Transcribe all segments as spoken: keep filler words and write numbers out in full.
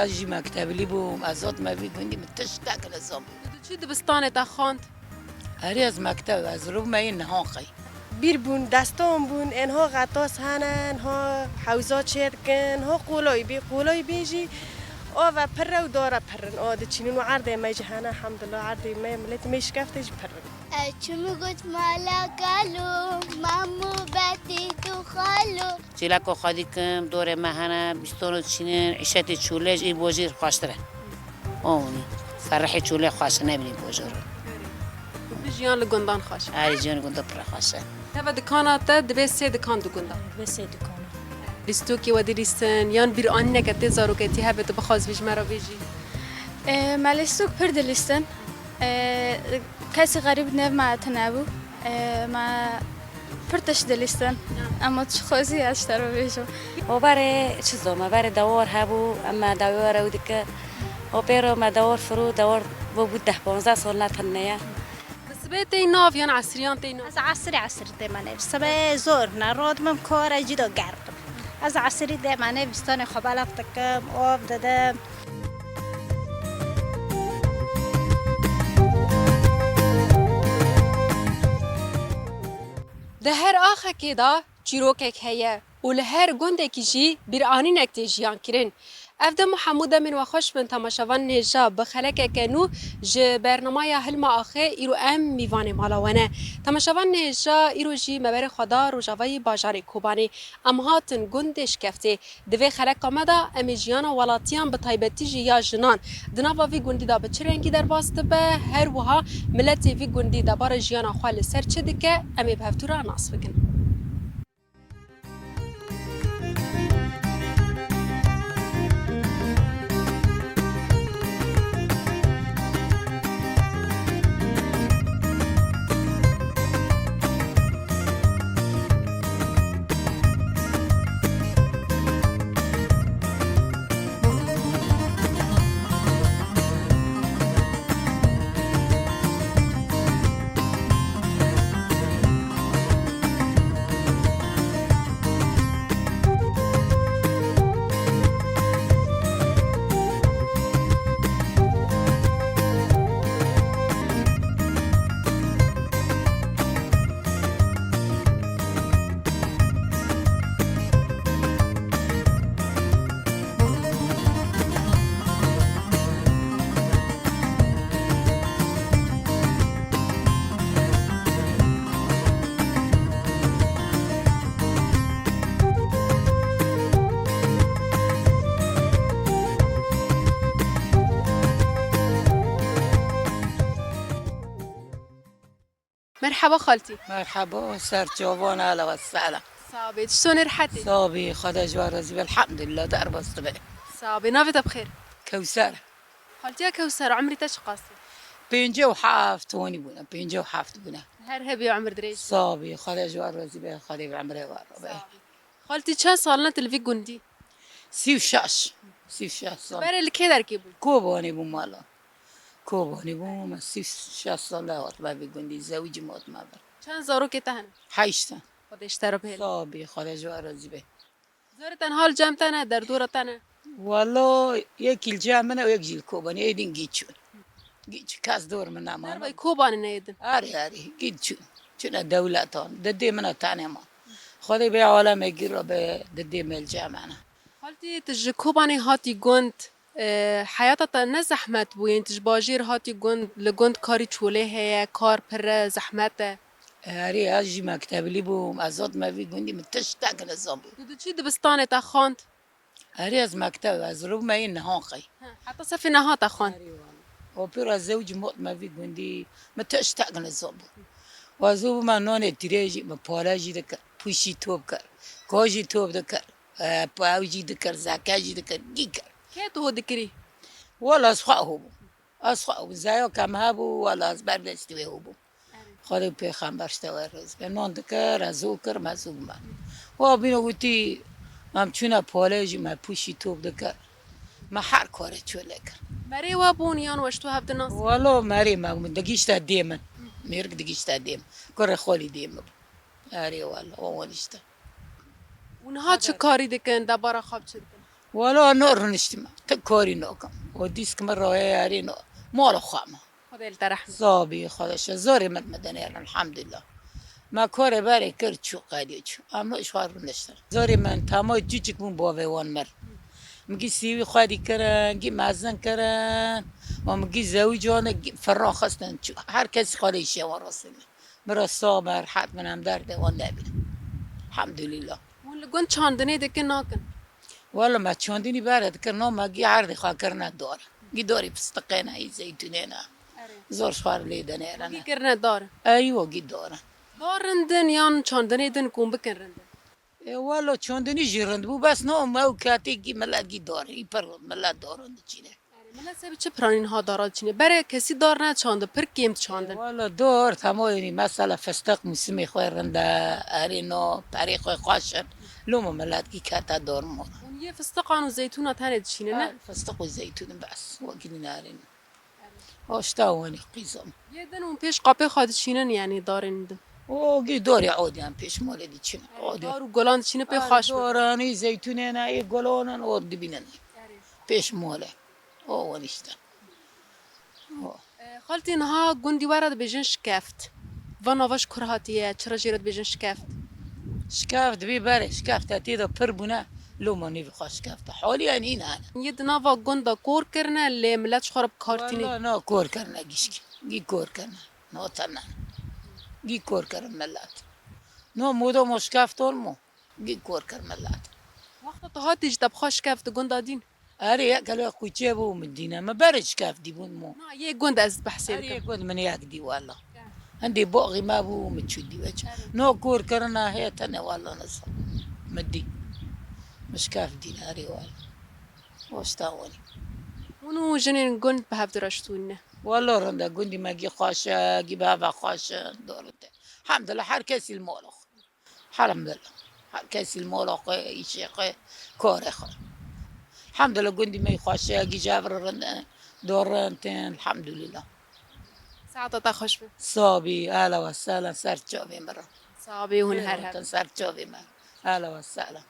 Ez jî mekteblî bûm, ez hatime vî gundî, min tiştek nizanbû. Tu diçî dibistanê te xwend? Erê ez mekteb, ez rû me yê niha qey. Bîr bûn, destan bûn, enha xetas hene, enha hewza çê dikin, enha qolay bî, qolay bî jî ava pirre û dare pirrin, a diçînin û erdê me jî hene, elhamdulillah, erdê me, miletê me şikeftê jî pirrin. Ez çûm got mala kalo, mamu betî tu xalo. Çêleka xwedî kim, dorê me hene, bîstano çînin, îşetê çolê ji î bojî xweştir e. Onî. Ferihê çolê xweş e, ne binî bojor. Bi jiyan li gundan xweş e. Erê, jiyan li gundan pir xweş e. Teva dikana te divê sê dikan di gundan. Divê sê dikan. Lîstokê we dilîstin, yan bîranîneke tê zaroketî hebe tu bixwazî ji me re bêjî? E, me lîstok pir dilîstin. E, Kesî xerîb nev me tune bû. E, me pir tişt dilîstin. Ema tu xwezî ez ji te re bêjim. O berê çi zor me, berê dewar hebû, em me dewar ew dikir. O pêro me dewar firû, dewar bo bû deh panzdeh sal ne tune ye. Bi sibê tey nav yan esriyan tey nav? Ez esrî esrî tê me nêv. Sibê zor ne, rod min kar e, cî de germ. Ez esrî dê me nêv, bîstanê xwe belav dikim, av didim. Di her axekê de çîrokek heye û li her gundekî jî bîranînek tê jiyan kirin. Ev dem û hemû demên we xweş bin temaşevanên hêja, bi xelekeke nû ji bernamaya Hilma Axê îro em mîvanê mala we ne. Temaşevanên hêja, îro jî me berê xwe da rojavayî bajarê Kobanê. Em hatin gundê Şikeftê. Di vê xeleka me de em ê jiyana welatiyan, bi taybetî jî ya jinan, di nava vî gundî de bi çi rengî derbas dibe, her wiha miletê vî gundî debara jiyana xwe li ser çi dike, em ê bi hevdû re nas bikin. Merhaba xaltî. Merhaba, ser çavan, ala ve sela. Sabê, tu sonê rehetê? Sabê, Xwedê ji we razî be, elhamdulillah, derbas dibe. Sabê, navê te bi xêr? Kewser. Xaltiya Kewser, umrî te çiqas e? Pêncî û heft wanî bûne, pêncî û heft bûne. Her hebî umir dirêj. Sabê, Xwedê ji we razî be, Xwedê bi umrê we re be. Sabê. Xaltî çend sal ne tu li vî gundî? Sî û şeş. Sî û şeş sal. Berê li kê derkê bû? Kobanê bû mala. Kobanê bû, me sî û şeş sal e hatime vî gundî, zewicî me hatime vir. Çend zarokê te hene? Heşt e. Xwedê ji te re bihêle. Sabî, Xwedê ji we razî be. Zorê tenha li cem te ne, derdora te ne? Walo, yekî li cem min e û yek jî li Kobanê, ê din gî çûn. Gî çû, kes dor min nemane. Dervey Kobanê neyê din? Erê, erê, gî çûn. Çûne dewletan. Didê min e tenê ma. Xwedê bê alemê gî re be, didê me li cem me ne. Xaltî, tu ji Kobanê hatî gund, e, heyata te ne zehmet bû? Yên tu ji bajêr hatî gund, li gund karî çolê heye, kar pir e, zehmet e? Erê, ez jî mekteblî bûm, ez hatime vî gundî, min tiştek nizanbû. Tu diçî dibistanê te xwend? Erê, ez mekteb, ez rû me yê niha qey. He, heta sefê niha te xwend? Erê, wala. O pêra zewcî hatime vî gundî, min tiştek nizanbû. Û ez û bûme nonê tîrê jî, min pale jî dikir, pûşî top kir, ka jî top dikir. E, pa ew jî dikir, zeke jî dikir, gî kir. Kê tu ho dikirî? Wala ez xwe ho bûm. Ez xwe ho bûm. Zeyoka me hebû, wala ez ber destî wê ho bûm. Erê. Xwedê û pêxember ji te we razî be. Non dikir, ez ho kir, me zû bûme. Wa bîne gotî, em çûne polê jî me pûşî top dikir. Me her karê çolê kir. Merê we bûn yan we ji to hev dinas? Wala merê me bûn. Digîşte dê min. Mêrik digîşte dê min. Kurê xolî dê min bû. Erê wala, o wan işte. Û niha çi karî dikin, debara xwe bi çi dikin? Wala no rûniştime. Ti korî nokim. O dîsk min raweye yarî no. Mala xwe me. Xwedê li te rehmet. Sabî, xwedeşe. Zorê min mi dinêrin, elhamdulillah. Me korê berê kir çû qedî çû. Em no ji xwe rûniştin. Zorê min tamay çûçik bûn bavê wan mir. Min gî sîwî xwedî kirin, gî mezin kirin. Û min gî zewicane, gî firran xistin çû. Her kes xwe lê îşê wan rastîne. Min re sax me, rehet min em derdê wan nebîne. Elhamdulillah. Hûn li gund çandinê dikin nakin? Wala me çandinî bere dikir, no me gî erdê xwe kirine dar. Gî darî fistiqê ne, î zeytûnê ne. Erê. Zor ji xwe lê dinêrine. Gî kirine dar. Eywa gî dar in. Dar rindin yan çandinê din ku hûn bikin rindin? E, wala çandinî jî rind bû, bes no me û ketê gî milet gî dar. Î pir milet daran diçîne. Erê, milet se bi çi piranî niha dara diçîne? Berê kesî dar neçandi, pir kêm diçandin. Wala dor, temoyî, mesela fistiq mûsimê xwe rind e, erê no, perê xwe xweş in. Loma milet gî kete dor mor. Hûn yê fistiqan û zeytûna tenê diçîne, ne? Ha, fistiq û zeytûn bes, wekî nî erê no. Hoşta wenî qîzim. Yê din hûn pêş qapê xwe diçînin, yanî darên din? O gî dorê odiyan pêş molê diçînin. Erê, odiyan. Dar û golan diçînin pê xweş bibin. Doranî, zeytûnê ne, yê golanan o dibînin. Erê. Pêş molê. O wenîşte. E, xaltî niha gundî we re dibêjin Şikeft. Va nava ji kur hatiye, çira jê re dibêjin Şikeft? Şikeft dibî berê, Şikeft hetiye de pir bûne, loma nîvî xwe Şikeft e. Halî en hîn hene. Yê di nava gund de kor kirine, lê milet ji xwe re bi kar tîne. Wela na kor kirine gişkî. Gî kor kirine. No tene. Gî kor kirin milet. No modo mo Şikeft olmo. Gî kor kir milet. Wexta tu hatî ji te bi xwe Şikeft di gunda dîn? Erê, yek gelo quçê bû min dîne. Me berê Şikeft dîbûn mo. Na, yê gund ez behsê dikim. Erê, yê gund min yek dî wela. Hindê boxî me bû, min çû dî veç. Erê. No kor kirina heye tene wela nizam. Min dî. Min Şikeft dîne, erê wela. Hoşta wenî. Hûn û jinên gund bi hev diraştûnine? Wela rind e, gundî me gî xweş e, gî bi hev e xweş e, dorinde. Hemdillah, her kesî li mala xwe. Elhamdulillah. Her kesî li mala xwe, îşê xwe, karê xwe. Elhamdulillah, gundî me xweş e, gî jev re rind e, dorin tên, elhamdulillah. Saeta te xweş be. Sabî, ehla we sehlen, ser çavê me re. Sabî hûn her her. Ser çavê me. Ehla we sehlen.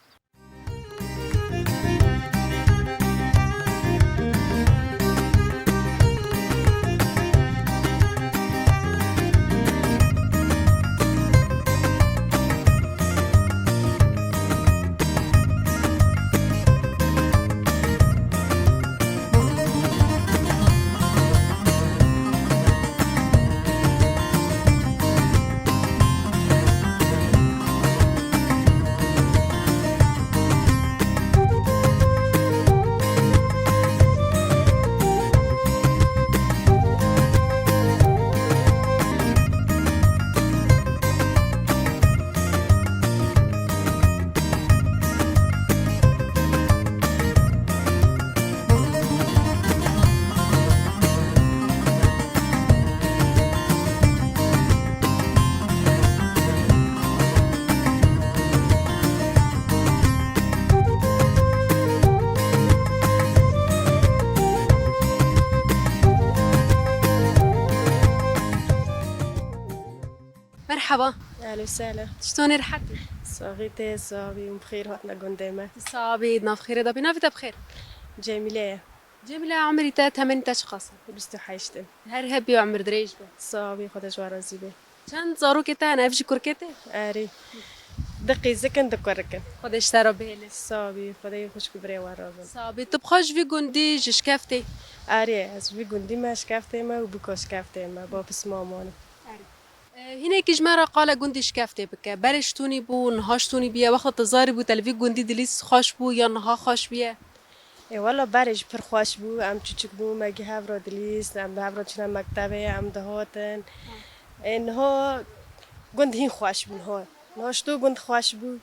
Merhaba. Ehlen we sehlen. Çitonê, rehet î? Saxî tê, saxî û bi xêr hatine gundê me. Saxî, nav xêrê de bî. Navê te bi xêr? Cemîle ye. Cemîle, emirî te, temenî te çiqas e? Bîst û heşt in. Her hebî û emir dirêj be. Saxî, Xwedê ji we razî be. Çend zarokê te hene, ev jî kurkê te? Erê. Du qîzik in, du kurik in. Xwedê ji te re bihêle. Saxî, Xwedê xwişk û birê we razî bin. Saxî, tu bi xwe ji vî gundî ji Şikeftê? Erê, ez ji vî gundî me, Şikeftê me û bûka Şikeftê me, bab û sima wan in. Erê. E, hînekî ji me re qala gundî Şikeftê bike. Berê ji tûnî bû, niha ji tûnî bûye. Wexta tu zarî bû, te li vî gundî dilîst xweş bû yan niha xweş bûye? Ê wela berê jî pir xweş bû. Em çûçik bûn, me gî hev re dilîst, em bi hev re çûne mektebê, em dihatin. Ê niha gund hîn xweş bû niha. Niha ji to gund xweş bû.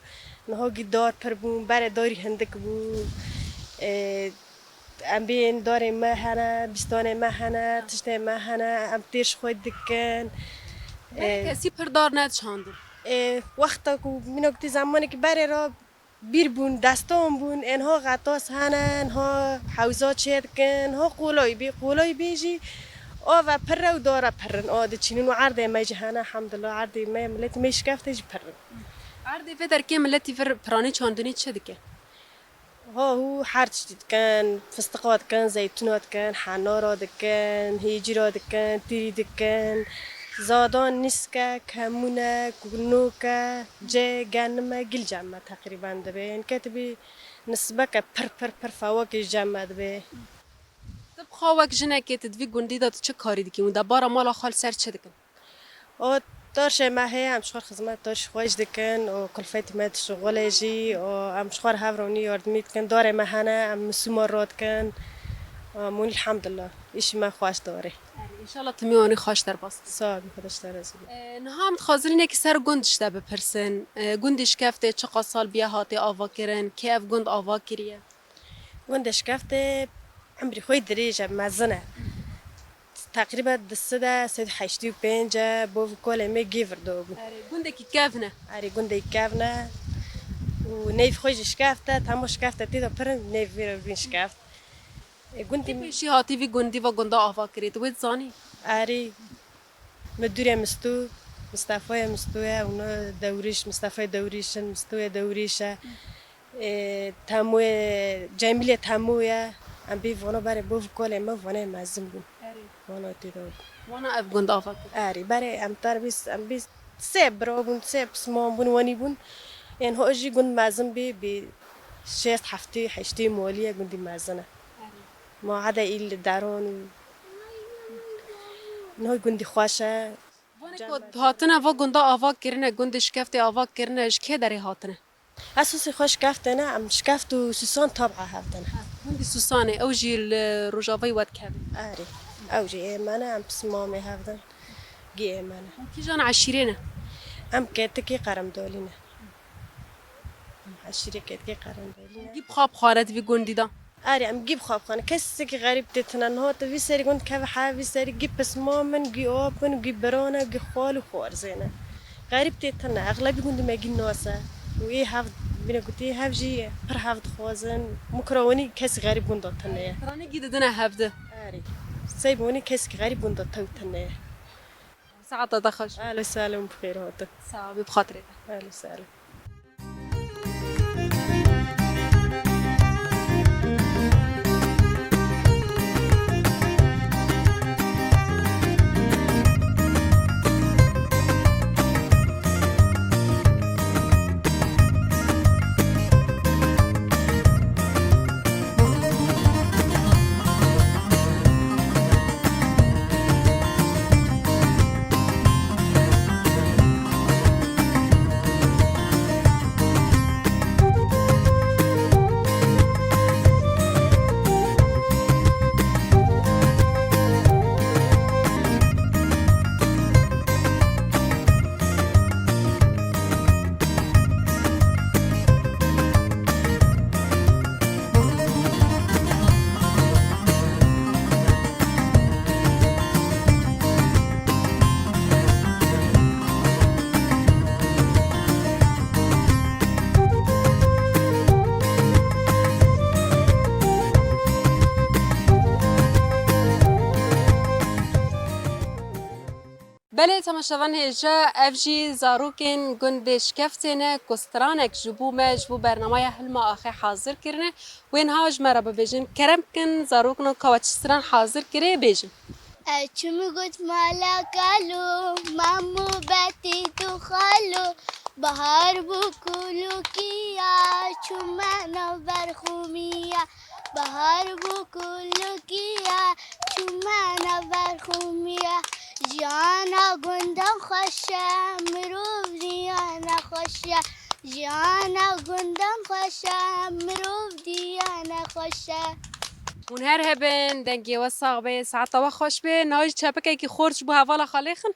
Niha gî dar pir bûn, berê darî hindik bû. Ê, Em bên darên me hene, bîstanê me hene, tiştê me hene, em têr ji xwe dikin. Berê kesî pir dar nedişandin. Ê, wexta ku mînak tê zemanekî berê re bîr bûn, destan bûn, ê niha xetas hene, niha hewza çê dikin, niha qolay bê, qolay bê jî ava pir e û dara pir in, a diçînin û erdê me jî hene, elhamdulillah, erdê me, miletî me Şikeftê jî pir in. Erdê vê derkê miletî vir piranî çandinî çi dike? Ha hû her tiştî dikin, fistiqa dikin, zeytûna dikin, henara dikin, hêcîra dikin, tîrî dikin. Zadan nîskek, hemûne, noke, cê, genime, gil cem me teqrîben dibe. Ên ketibî nisbeke pir pir pir fewakê ji cem me dibe. Tu bi xwe wek jinekê tu di vî gundî de tu çi karî dikî û debara mala xwe li ser çi dikin? O torşê me heye, em ji xwe xizmet torşê xwe jî dikin û kulfetî me dişuxulê jî û em ji xwe re hev re hûnî yardimî dikin. Darê me hene, em misûma radikin. Em hûnî elhamdulillah. Îşî me xweş dore. Erê, înşallah timî wanî xweş derbas. Sağ ol, Xwedê ji te razî be. Ee, niha em dixwazin hinekî ser gund ji te bipirsin. Ee, gundê Şikeftê çiqas sal bûye hatiye avakirin? Kê ev gund ava kiriye? Gundê Şikeftê emrî xwe yî dirêj e, mezin e. Teqrîben di sed e sed û heştê û pênc e, bo vî kolê me gê vir do bû. Erê, gundekî kevn e. Erê, gundekî kevn e. Û neyv xwe jî Şikeft e, temo Şikeft e, tê de pir in, neyv vî re bîn Şikeft. E, gundî Kê pêşî hatî vî gundî va gunda ava kirî, tu wê dizanî? Erê, Midûrê Mistû, Mistefayê Mistû ye, û ne Dewrîş, Mistefayê Dewrîş in, Mistûyê Dewrîş e. Ê, Temûyê, Cemîlê Temû ye. Em bî vana berê bo vî kolê me, vanê mezin bûn. Erê. Vana tê de bûn. Wana ev gund ava kir. Erê, berê em terbîst, em bî sê bira bûn, sê pisman bûn, wanî bûn. Ên ho jî gund mezin bî, bî şêst heftê, heştê molî ye, gundî mezin e. Erê. Ma hede î li deran û niha gundî xweş e. Vanê ku hatine va gunda ava kirine, gundê Şikeftê ava kirine, ji kê derê hatine? Esasê xwe Şikeftê ne, em Şikeft û Sûsan tab'a hev de ne. Ha, gundî Sûsanê, ew jî li Rojavayê we dikeve. Erê, ew jî ê me ne, em pismamê hev de ne. Gî ê me ne. Hûn kîjan eşîrê ne? Em Ketikê Qeremdalî ne. Em eşîrê Ketikê Qeremdalî ne. Gî bi xwe bi xwe re di vî gundî de? Erê, em gî bi xwe bi xwe ne. Kesekî xerîb tê tine. Niha tu vî serî gund keve hev, vî serî gî pismam in, gî ap in, gî bira ne, gî xal û xwarzê ne. Xerîb tê tine. Exlebî gundî me gî nas e. Û ê hev, bîne gotî, hev jî pir hev dixwazin. Mukra wenî kesî xerîb gunda tine ye. Piranî gî didine hev di. Erê. Sey bi wenî kesî xerîb gunda tew tine ye. Saeta te xweş. Ehlen û sehlen, bi xêr hatin. Sağ ol, bi xatirê te. Ehlen û sehlen. Belê, temaşevan hêja, ev jî zarokên gundê Şikeftê ne ku stranek ji bo me, ji bo bernameya Hilma Axê hazir kirine. Wê niha ji me re bibêjin. Kerem bikin, zarokno, ka we çi stran hazir kirê, bêjin. Ez çûm got mala kalo, mamo betî tu xalo, bahar bû kulukiya, çûme nav berxûmiya. Bahar bû kulukiya, çûme nav berxûmiya. Jiyana gundan xweş e, mirov jiyana xweş e. Jiyana gundan xweş e, mirov jiyana xweş e. Hûn her hebin, dengê we sax be, saeta we xweş be. Niha jî çepikekî xort ji bo hevala xwe lêxin.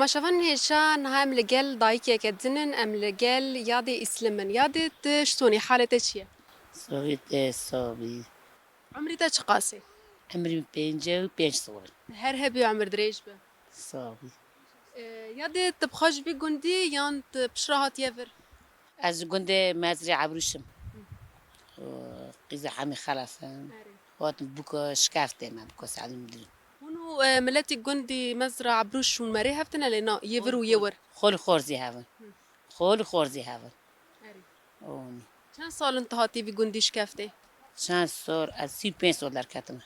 Şevan hêşa niha em li gel dayikeke din in, em li gel yadê Îslim in. Yadê, tu ji sonî, halê te çi ye? Sorî te sabî. Umrî te çiqas e? Umrî min pêncî û pênc sal e. Her hebî umir dirêj be. Sabî. Ee, yadê, tu bi xwe ji vî gundî yan tu piştre hatiye vir? Ez ji gundê Mezrê Ebrûş im. Û qîza Hemî Xelef im. Erê. Hatim bûka Şikeftê me, bûka Sedî Mudirî. Hûn û, e, miletî gundî Mezra Ebrûş hûn merê hev tine lê na, yê vir û yê wir? Xol xor zî hev in. Hı. Xol xor zî hev in. Erê. Onî. Çend sal in tu hatî vî gundî Şikeftê? Çend sor, ez sî û pênc sor derketime.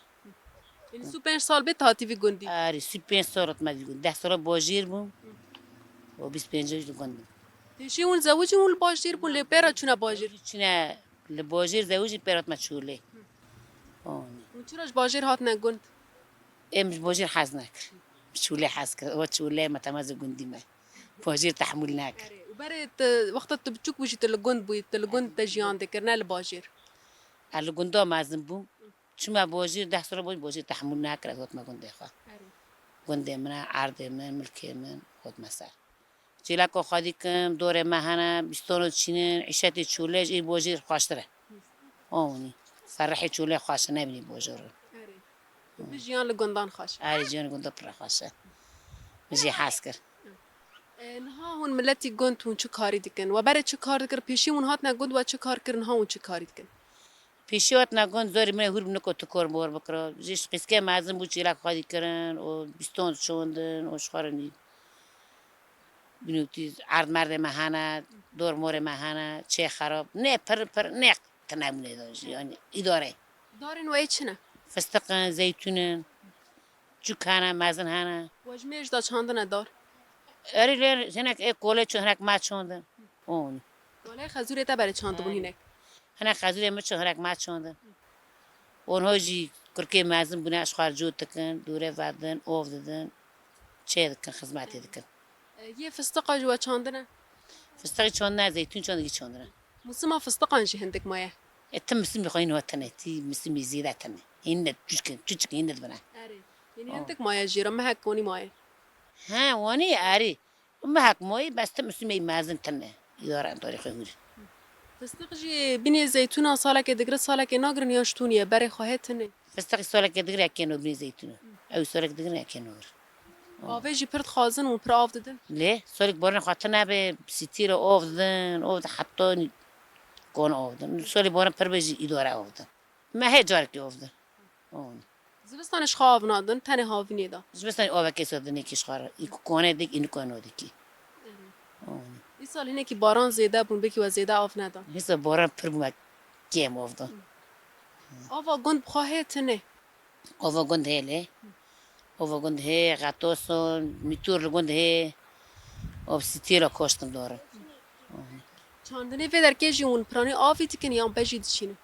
Yanî sî û pênc sal bê tu hatî vî gundî? Erê, sî û pênc sor hatime vî gundî. Deh sor bajêr bûm. Hı. Û bîst pênc roj li gund bûm. Pêşî hûn zewicî hûn li bajêr bûn, lê pê re çûne bajêr? Çûne li bajêr zewicî, pê re hatime çolê. Hı. Onî. Hûn çira ji bajêr hatine gund? Em ji bajêr hez nekir. Bi çolê hez kir. O çolê me temezê gundî me. Bajêr tehmûl nekir. Erê, û berê tu, wexta tu biçûk bû jî tu li gund bûyî, tu li gund te jiyan dikir, ne li bajêr? Ez li gunda mezin bûm. Çûme bajêr, deh sor bû, bajêr tehmûl nekir, ez hatime gundê xwe. Erê. Gundê min e, erdê min, milkê min, hatime ser. Çêleka xwedî kim, dorê me hene, bîstano çînin, îşetê çolê ji ê bajêr xweştir e. Onî. Serrihê çolê xweş e, nebînî bajêr. Erê. Bi jiyan li gundan xweş e. Erê, jiyan li gundan pir xweş e. Min jê hez kir. E, niha hûn miletî gund hûn çi karî dikin? We berê çi kar dikir? Pêşî hûn hatine gund we çi kar kir? Niha hûn çi karî dikin? Pêşî hatine gund, zorê min hûr bi niko tu kor mor bikira. Jê ji qîzkê mezin bû çêlek xwedî kirin û bîston çondin û ji xwe re nî. Binûtî erd merdê me hene, dor morê me hene, çê xerab. Ne pir pir, ne tune bûne de jî, yanî îdare. Darên we yê çi ne? Fistiq in, zeytûn in, çûk hene, mezin hene. We ji mêj de çandine dar? Erê lê hinek ê kolê çû, hinek me çandin. Onî. Kolê xezûrê te berê çandibûn hinek? Hinek xezûrê min çû, hinek me çandin. Onho jî kurkê mezin bûne, ji xwe re cot dikin, dûre vedin, ov didin, çê dikin, xizmetê dikin. E, yê fistiqa jî we çandine? Fistiqî çandine, zeytûn çandine, çandine. Musima fistiqan jî hindik maye? E, ti misimî xwe hîn hatine, ti misimî zêde tine. Hîn de çuçkin, çuçkin hîn de dibine. Erê. Yanî hindik maye jî re, mehek wanî maye? He, wanî erê. Mehek mayî, bes tim û simeyî mezin tine. Îdare em tarîxê hûrî. Fistiq jî bînê zeytûna salekê digire, salekê nagirin yan ji tûnî ye, berê xwe hê tine? Fistiqî salekê digire, ekê no bînê zeytûna. Ew salek digire, ekê nagir. Avê jî pir dixwazin û pir av didin? Lê salek baran xwe tine be, sîtî re av didin, av di heta kon av didin. Salê baran pir be jî îdare av didin. Me hê carekê av didin. Zivistanê ji xwe av nadin, tenê havînê de. Zivistanê avekê sor dinê kî ji xwe re. Î ku kone dik, î ku kone dikî. Îsal hinekî baran zêde bûn, belkî we zêde av nedan. Hêsa baran pir bû, me kêm av dan. Ava gund bi xwe hê tine? Ava gund hê lê. Ava gund hê, xetoson, mîtûr li gund hê. Av sîtî re koştin dorin. Çandinê vê derkê jî hûn piranî avî dikin yan bejî diçînin?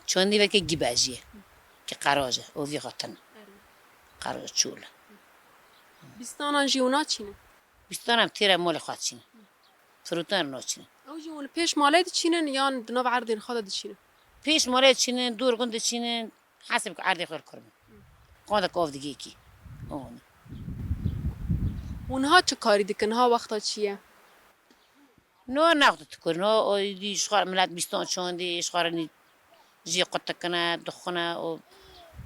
Çandî veke gî bejî ye. Ki qeraj e, o vî xwe tine. Qeraj çûl e. Bîstanan jî hûn naçînin? Bîstanan têra molê xwe diçînin. Firotan naçînin. Ew jî hûn pêş malê diçînin yan di nav erdên xwe de diçînin? Pêş malê diçînin, dûr gund diçînin, hesib ku erdê xwe li kur bin. Qandek av digê kî. Hûn niha çi karî dikin? Niha wexta çi ye? No, nexwe tu kur, no, o dî ji xwe re milet bîstan çandî, ji xwe re nî jî qut dikine, dixwine û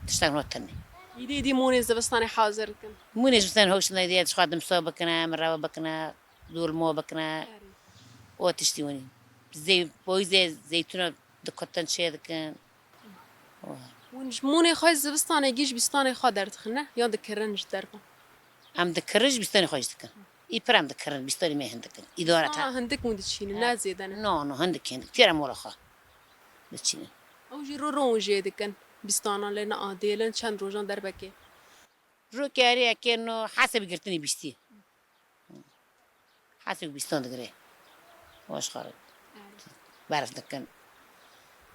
tiştek no tenê. Îdî, îdî mûnê zivistanê hazir dikin. Mûnê zivistanê hewşin de, îdî ji xwe dimsa bikine, mirava bikine, dolma bikine. Erê. O tiştî winî. Zey-, boyî zê-, zeytûna dikutin çê dikin. Hûn ji mûnê xwe zivistanê gî ji bîstanê xwe derdixin, ne? Yan dikirin ji derve? Em dikirin, ji bîstanê xwe jî dikin. Î pir em dikirin, bîstanê me hindik in. Îdare te. Aa, hindik hûn diçînin, ne zêde ne? No, no, hindik, hindik. Têra mola xwe diçînin. Ew jî ro ro hûn jê dikin. Bîstanan lê ne adêlin, çend rojan derbekê. Ro kerê eke no hesabê girtinê bîstî. Hesabê bîstan digire. Waş xwe re. Berf dikin.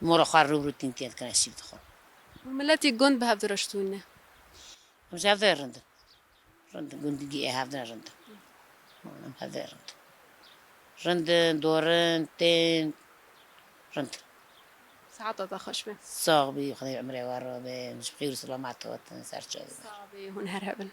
Mola xwe re rû bi rû tîntiyê dikin, ez şîv dixwim. Hûn miletî gund bi hev de re ji tûn ne? Em ji hev de rind in. Rind in, gundî gî ê hev de rind in. Em hev de rind in. Rind in, dorin, tên, rind in. Saeta te xweş be. Sax bî, Xwedê umrê we re be. Ji xêr û selamet hatin, ser çavê we. Sax bî, hûn her hebin.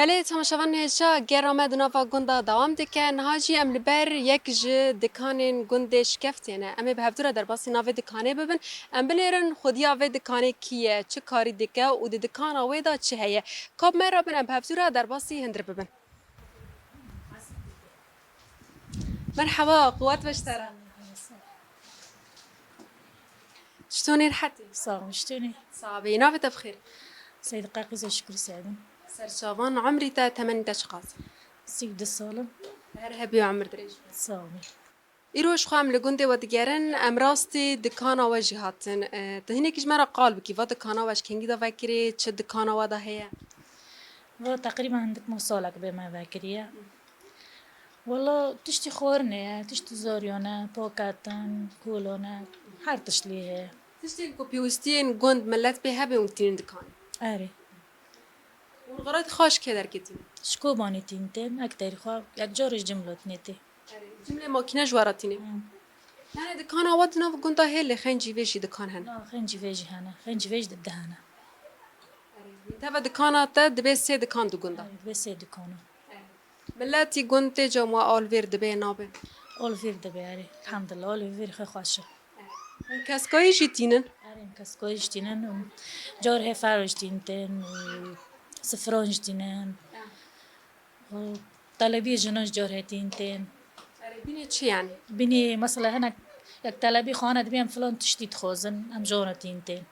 Belê, temaşevan hêja, gera me di nava gunda dewam dike. Niha jî em li ber yek ji dikanên gundê Şikeftê ne. Em ê bi hevdû re derbasî navê dikanê bibin. Em binêrin xwediya vê dikanê kî ye, çi karî dike û di dikana wê de çi heye. Ka bi me re bin, em bi hevdû re derbasî hundir bibin. Merheba, quwet ve ji te re. Çitonî, rihetî? Sağ ol, çitonî? Sax bî, navê te bi xêr? Seyda Qaqîza Şükrü Seydin. Serçavan, umrî te, temenî te çiqas e? Sî û du sal im. Her hebî û umir dirêj be. Sağ ol. Îro ji xwe em li gundê we digerin, em rastî dikana we jî hatin. E, tu hinekî ji me re qal bikî, va dikana we ji kengî de vekirî, çi dikana we de heye? Va teqrîben hindik meh salek bê me vekiriye. Wala tiştî xwarinê ye, tiştî zariyan e, paketin, kolan e, her tişt lê heye. Tiştên ku pêwistiyên gund, milet pê hebe hûn tînin dikanê? Erê. Hûn xeratî xwe ji kê derketînin? Ji Kobanê tîn tên, ekterî xwe yek carê ji Cimlo tînê tê. Erê, Cimlê makîne ji we re tînê? Hmm. Yani dikana we di nav gunda hê, lê xencî vê jî dikan hene? Na, xencî vê jî hene, xencî vê jî di du hene. Erê, teva dikana te dibê sê dikan di gunda? Erê, dibê sê dikana. Miletî gund tê cem we alvêr dibe, nabe? Alvêr dibe, erê. Elhamdulillah, alvêr xwe xweş e. Hûn keskayî jî tînin? Erê, hûn keskayî jî tînin. Car hê feroj tîn tên û sifron jî tînin. Û telebî jinan jî car hê tîn tên. Erê, bînê çi yani? Bînê mesela hinek yek telebî xane dibê em filan tiştî dixwazin, em jana tîn tên.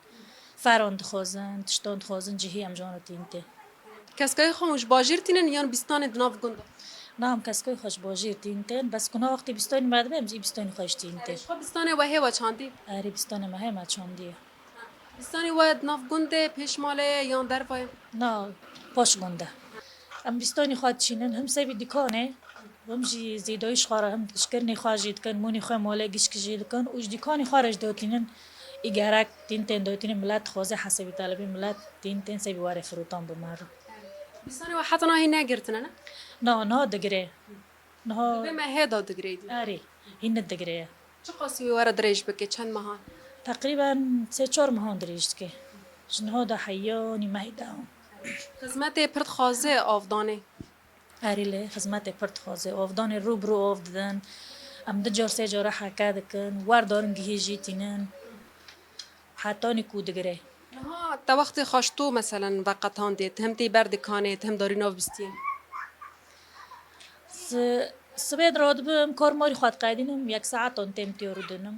Feran dixwazin, tiştan dixwazin, cihî em jana tîn tên. Keskayê xwe hûn ji bajêr tînin yan bîstanê di nav gund de? Na, em keskayê xwe ji bajêr tîn tên. Bes ku na wextê bîstanê me dibe, em jî bîstanê xwe ji tîn tên. Ji xwe bîstanê we hê we çandî? Erê, bîstanê me hê me çandiye. Bîstanê we di nav gund de, pêş malê ye yan derva ye? Na, paş gund e. Em bîstanê xwe diçînin, him sebî dikanê, him jî zêdayî ji xwe re, him ji kirinê xwe jî dikin, mûnê xwe malê gişkî jî dikin û ji dikanê xwe re jî dotînin. Î gerek tîn tên dotînin, milet dixwaze hesebî telebî milet tîn tên sebî were firotan bi me re. Bîstanê we heta niha hîn negirtine, ne? Na, niha digire. Niha. Dibê me hê da digirê dî. Erê, hîn digire. Çiqasî wê were dirêj bike, çend mehan? Teqrîben sê çar mehan dirêj dike. Ji niha da heyanî mehê da. Xizmetê pir dixwaze avdanê. Erê lê xizmetê pir dixwaze. Avdanê rû bi rû av didin. Em du car sê cara heke dikin. Wer darin gihê jî tînin. Hetanî ku digire. Niha te wextê xwe ji to, meselen, veqetandê, tu him tê ber dikanê, tu him darî nav bistiyê? Si-, sibê diradibim, kar marî xwe diqedînim, yek saetan têm tê rûdinim.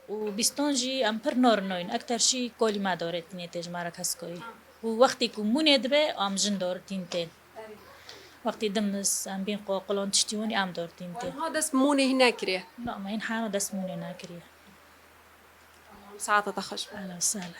Û bîstan jî em pir narin nayîn, ekter şî kolî me dare tînê tê ji me re keskayî. Û wextê ku mûnê dibe, em jin dar tîn tên. Wextê dimis, em bên qaqilan tiştî wanî em dar tîn tên. Niha dest mûnê hîn nekiriye? Na, me hîn hena dest mûnê nekiriye. Saeta te xweş be. Ehlen we sehlen.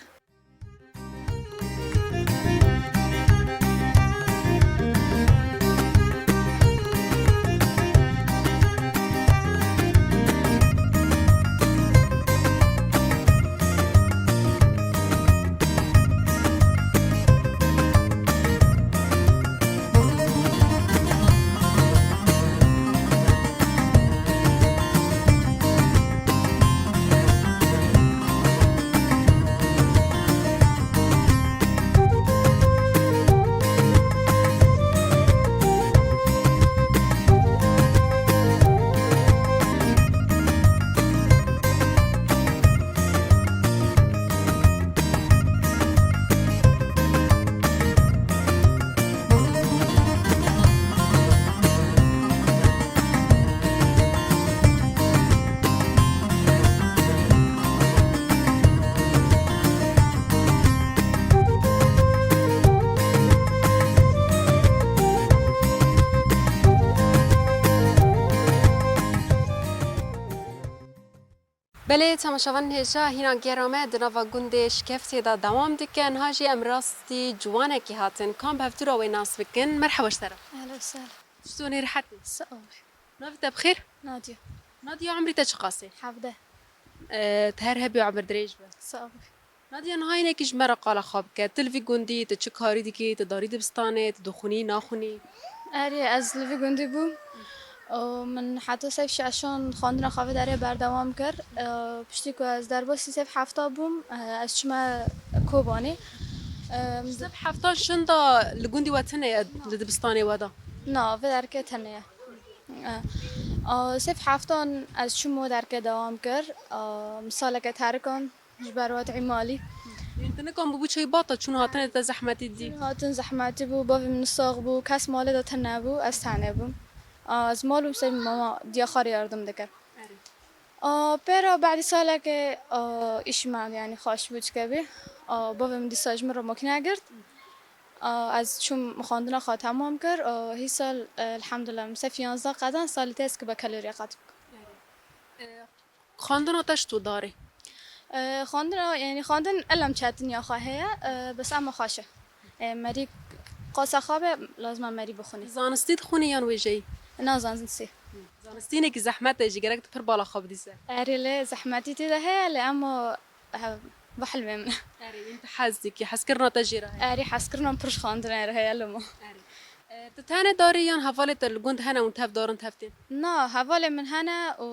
Belê, temaşevanên hêja, hîna gera me di nava gundê Şikeftê de dewam dike. Niha jî em rastî ciwanekî hatin. Ka em bi hevdû re wê nas bikin. Merheba ji te re. Ehlen we sehlen. Çitonî, rihetî? Sağ ol. Navê te bi xêr? Nadia. Nadia, umrî te çiqas e? Hevdeh. E, tu her hebî û umir dirêj be. Sağ ol. Nadia, niha hinekî ji me re qala xwe bike. Tu li vî gundî, tu çi karî dikî, tu darî dibistanê, tu dixwînî, naxwînî? Erê, ez li vî gundî bûm. Û min heta sey şeşan xwendina xwe vê derê berdewam kir. Û piştî ku ez derbasî sey hefta bûm, ez çûme Kobanê. Em, Sif heftan şinda li gundî we tune ye li dibistanê we de? Na, vê derke tune ye. E, a, sif heftan ez çûm wê derke dewam kir. A, min saleke terikand ji ber wet îmalî. Yên tu nikan bûbû çey bata çûn hatinê te zehmetî dî? Hatin zehmetî bû, bavê min sax bû, kes malê de tune bû, ez tenê bûm. A, ez mal bûm, sê mama diya xwe rê yardim dikir. Erê. A, pêra badî salekê, a, îşî me, yanî, xweş bû çikevî. A, bavê min dîsa ji min re makîne girt. A, ez çûm xwendina xwe temam kir. A, hîsal, e, elhamdulillah, min sef yanzdeh qedan, salê te ez ki bekaloriya qet bikim. Erê. E, Xwendina te ji tu darê? E, xwendina, yanî xwendin elem çetiniya xwe heye, e, bes ama xweş e. E, merî qasa xwe be, lazim e merî bixwînî. Zanistî dixwînî yan wêjeyî? Na, zanistî. Zanistî hinekî zehmet e jî, gerek tu pir bala xwe bidî ser. Erê lê zehmetî tê de heye lê ema, e, bi hilmê min. Erê, yên tu hez dikî, hezkirina te jê re heye? Erê, hezkirina min pir ji xwendinê re heye lê ma. Erê. E, tu tenê darî yan hevalê te li gund hene hûn tev darin tev tên? Na, hevalê min hene û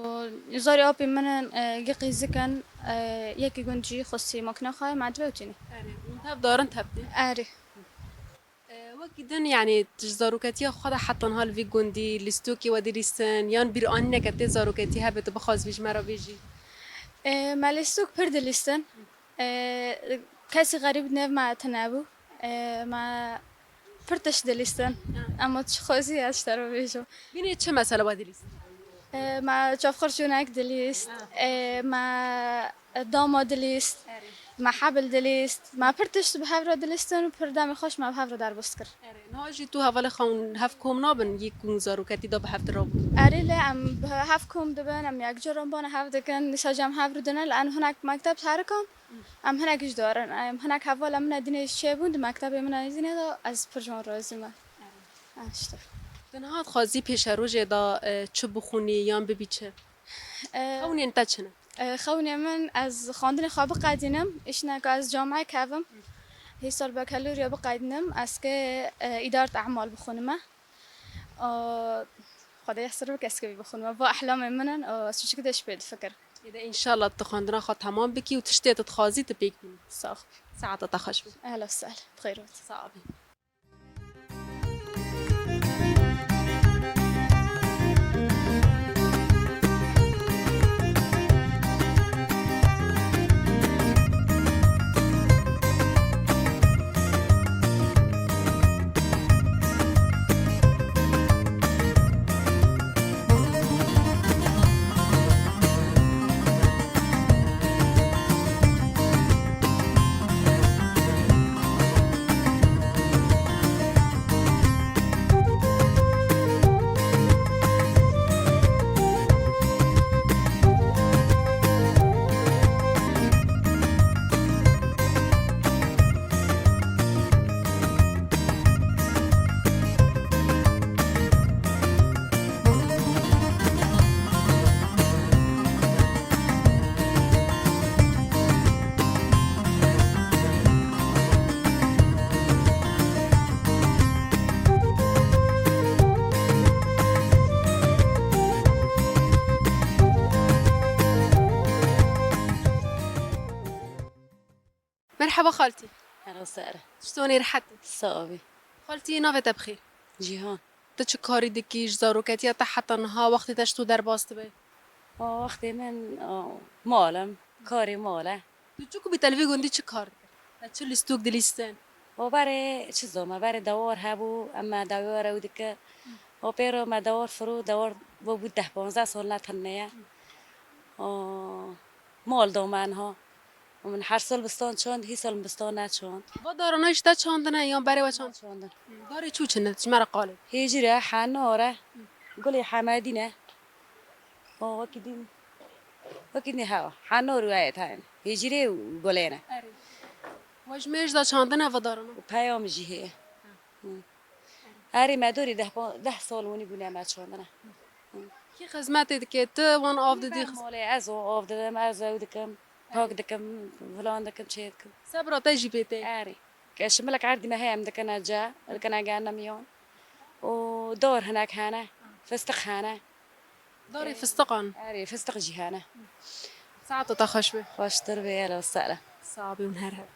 zarê apê min in, e, yê qîzik in, e, yekî gund jî xwestî makîna xwe ye, me dibe û tînî. Erê, hûn tev darin tev tên? Erê. E, wekî din, yanî, tu ji zaroketiya xwe de heta niha li vî gundî lîstokê we dilîstin yan bîranîneke tê zaroketî hebe tu bixwazî ji me re bêjî? E, me lîstok pir dilîstin. E, kesî xerîb di nêv me tune bû. E, me pir tişt dilîstin. Ema tu çi xwezî ez ji te re bêjim. Bînê çi mesela we dilîst? E, me çavxirçûnek dilîst. E, me dama dilîst. Erê. Me hebil dilîst. Me pir tişt bi hev re dilîstin û pir demê xweş me bi hev re derbas kir. Erê. Niha jî tu hevalê xwe hûn hev kom nabin, yê ku zaroketî de bi hev de rabûn? Erê lê em bi hev kom dibin, em yekcar wan bana hev dikin. Dîsa jî em hev re dine, li em hinek mekteb terikand. Em hinek ji darin. Em hinek hevala min e dînê ji çêbûn, di mektebê min e dînê de ez pir ji wan razî me. Ha, işte. Tu niha dixwazî pêşerojê de, e, çi bixwînî yan bibî çi? E, Xewnên te çi ne? E, xewnê min ez xwendinê xwe biqedînim, îşneka ez camê kevim. Hîsal bekaloriya biqedînim, ez kê, e, îdaret emal bixwînime. Û Xwedê yexsir bike ez kevî bixwînime. Va ehlamê min in û ez çiçik de ji pê difikirim. Êde înşallah tu xwendina xwe temam bikî û tiştê tu dixwazî tu pêk bînî. Sax. Saeta te xweş be. Ehla sehla. Bixêr bit. Sax bî. Merheba xaltî. Merhaba Sare. Çitonê, rehet î? Sax bî. Xaltî, navê te bi xêr? Cîhan. Tu çi karî dikî, ji zaroketiya te heta niha wextê te ji tu derbas dibe? O, wextê min, o, mal im, karê mal e. Tu çi ku bî te li vî gundî çi kar dikir? Te çi lîstok dilîstin? O berê çi zor me, berê dewar hebû, em me dewar ew dikir. O pêro me dewar firû, dewar bo bû deh panzdeh sal ne tune ye. O mal da me niha. Min her sal bistan çand, hî sal min bistan neçand. Va darana jî te çandine yan berê we çand? Çandin. Darê çû çi ne? Ji me re qal e. Hêcîr e, henor e, gulê hemedî ne. O wekî din, wekî din hewa. Henor û heye tayên. Hêcîrê û gulê ne. Erê. We ji mêj de çandine va darana? Û peyam jî heye. Hı. Erê me dorî deh, deh sal winî bûne me çandine. Kî xizmetê dike, tu wan av didî? Malê ez wan av didim, ez ew dikim, pak dikim, filan dikim, çê dikim. Sebra te jî pê tê? Erê. Ke şimilek erdî me heye em dikine ce, dikine gehennemiyan. Û dor hinek hene, fistiq hene. Dorê fistiqan? Erê, fistiq jî hene. Saeta te xweş be. Xweştir be, ehla sehla. Sax bî hûn her her.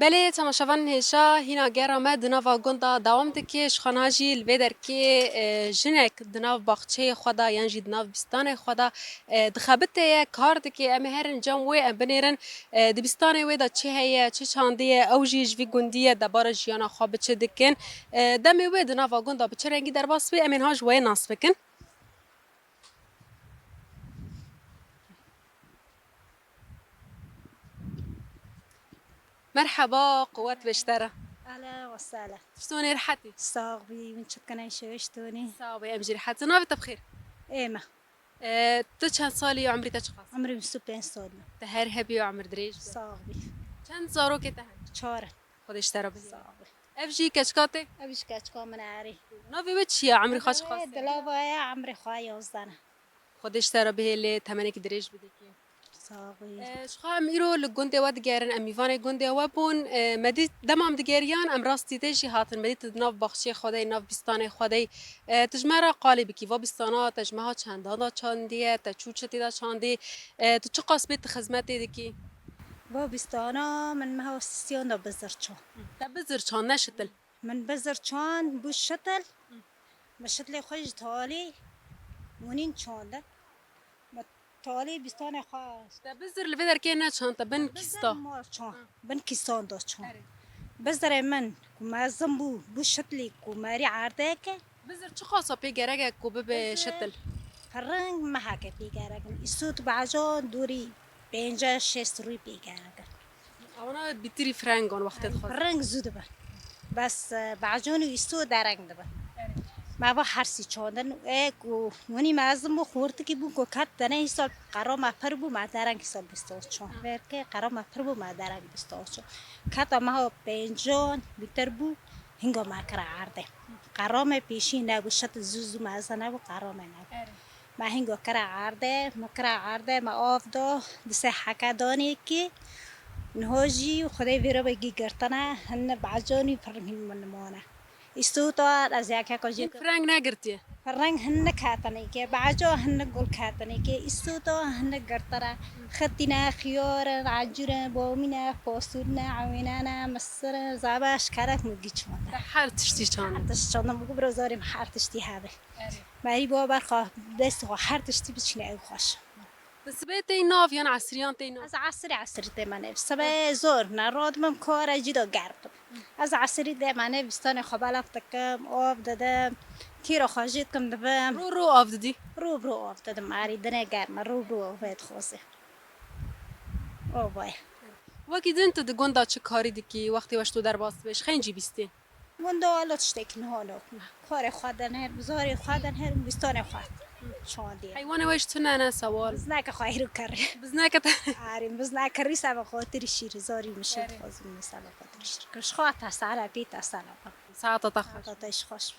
Belê, temaşevanên hêja, hîna gera me di nava gunda dewam dike. Ji xwe niha jî li vê derkê, e, jinek di nav baxçeyê xwe de yan jî di nav bîstanê xwe de, e, dixebite ye, kar dike. Em ê herin cem wê, em binêrin, e, di bîstanê wê de çi heye, çi çandî ye, ew jî ji vî gundî ye, debara jiyana xwe bi çi dikin. E, demê wê di nava gunda bi çi rengî derbas bê, em ê niha ji wê nas bikin. Merheba, quwet be ji te re. Ehlen we sehlen. Çitonê, rehetî? Sax bî, hûn çi dikin, şeweş tonî? Sax bî, em jî rehet in. Navê te bi xêr? Ême. E, tu çend salî ye, umrî te çiqas? Umrî bîst û pênc sal e. Te her hebî û umir dirêj be. Sax bî. Çend zarokê te hene? Çar in. Xwedê ji te re bihêle. Sax bî. Ev jî keçika te? Ev jî keçika min e, erê. Navê wê çi ye? Umrê xwe çiqas e? Dilava ye, umrê xwe yazdeh ne. Xwedê ji te re bihêle, temenekî dirêj bidekê. Sax bî. E, ji xwe em îro li gundê we digerin, em mîvanê gundê we bûn. E, me dît dema em digeriyan, em rastî te jî hatin. Me dît tu di nav baxçeyê xwe de yî, nav bîstanê xwe de yî. E, tu ji me re qalê bikî, va bîstana te ji meha çendan de çandiye, te çû çi tê de çandî, e, tu çiqas bê tu xizmetê dikî? Va bîstana min meha sisiyan de bizir çand. Te bizir çand, ne şitil? Min bizir çand bû şitil. Min şitilê xwe ji talî winîn çandin. Min talî bîstanê xwe. Te bizir li vê derkê neçand, te bin kîsta. Bizir mal çand. Bin kîstan da çand. Erê. Bizirê min ku mezin bû, bû şitilî ku merî erdê ke. Bizir çiqasa pê gerek e ku bibe şitil? Piring meheke pê gerek in. Îsot bacan dûrî pênceh şêst rûyî pê gerek in. Ewana bîtirî firengan wextê dixwazin. Piring zû dibin. Bes, e, bacan û îsot dereng dibin. Erê. Me va hersî çandin. E ku winî mezin bû, xortikî bû ku ket tenê hîsal qera me pir bû, me dereng hîsal bîstan çand. Verkê qera me pir bû, me dereng bîstan çand. Keta meha pêncan bîtir bû, hinga me kira erdê. Qera me pêşî nebû, şit zû zû mezin nebû, qera me nebû. Erê. Me hinga kira erdê, me kira erdê, me av da, di sê heke danê kî, niha jî Xwedê vê re be gî girtine, hin bacanî pir hîn min mane. Îstota ez yekeka jê. Hîn fireng negirtiye? Fireng hin niketine kê, baca hin gul ketine kê, îstota hin girtine. Xitîne, xiyar in, ecûr in, bomîne, fasûl ne, ewêne ne, misir in, zebe, şkerek min gî çandin. Te her tiştî çandin? Her tiştî çandin, bû bira zarê min her tiştî hebe. Erê. Merî bo berxa dest xwe her tiştî biçîne ew xweş. Di sibê tey nav yan esiriyan tey nav? Ez esirî, esirî tê me nev. Sibê zor ne, radimim kare cî de germ. Ez esirî tê me nev, bîstanê xwe belav dikim, av didim, tîra xwe jê dikim dibim. Ro ro av didî? Ro ro av didim, erî dinê germ e, ro ro av dixwaze. Ava ye. Wekî din tu di gunda çi karî dikî, wextê we ji tu derbas dibe, ji xeyn cî bîstî? Winda welo tiştekî niha nokme. Karê xwe din her, zarê xwe din her, bîstanê xwe. Çandî. Heywanê we jî tune ne sewal? Bizneke xwe hêro kerê. Bizneke te? Arê, bizneke rî sebe xatirî şîr, zarî min şîr. Erê. Xwazim min sebe xatirî şîr. Kir ji xwe tesele, pê tesele. Saeta te xweş. Saeta te jî xweş.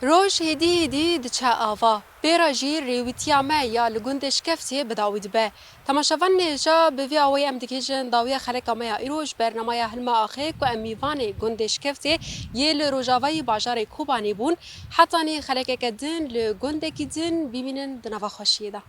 Roj hêdî hêdî diçe ava. Pê re jî rêwîtiya me ya li gundê Şikeftiyê bi dawî dibe. Temaşevanên hêja, bi vî awayî em digihîjin dawiya xeleka me ya îro ji bernameya Hilma Axê ku em mîvanê gundê Şikeftiyê yê li rojavayî bajarê Kobanê bûn. Hetanî xelekeke din li gundekî din bimînin di nava xweşiyê de.